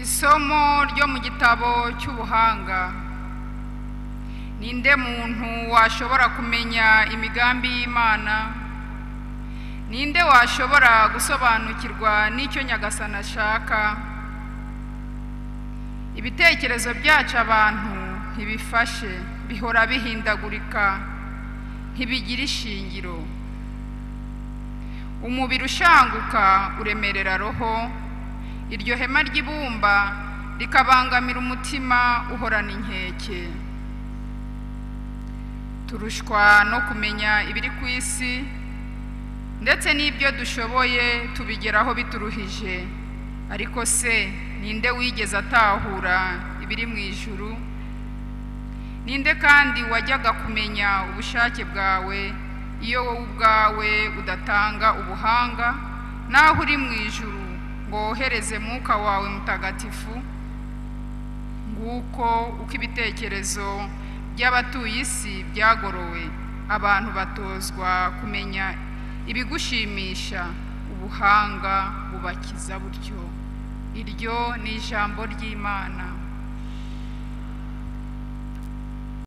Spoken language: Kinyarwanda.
Isomo ryo mu gitabo cy'ubuhanga. Ninde muntu washobora kumenya imigambi y'Imana? Ninde washobora gusobanukirwa n'icyo Nyagasani ashaka? Ibitekerezo byacu abantu ntibifashe, bihora bihindagurika, ntibigira ishingiro. Umubiri ushanguka uremerera roho, iryo hema ry'ibumba rikabangamira umutima uhorana inkeke. Turushwa no kumenya ibiri ku isi, ndetse n'ibyo dushoboye tubigeraho bituruhije. Ariko se ninde wigeze atahura ibiri mu ijuru? Ninde kandi wajyaga kumenya ubushake bwawe iyo wowe ubwawe udatanga ubuhanga, naho uri mu ijuru ngo wohereze Mwuka wawe Mutagatifu? Nguko uko ibitekerezo by'abatuye isi byagorowe, abantu batozwa kumenya ibigushimisha, ubuhanga bubakiza butyo. Iryo ni ijambo ry'Imana.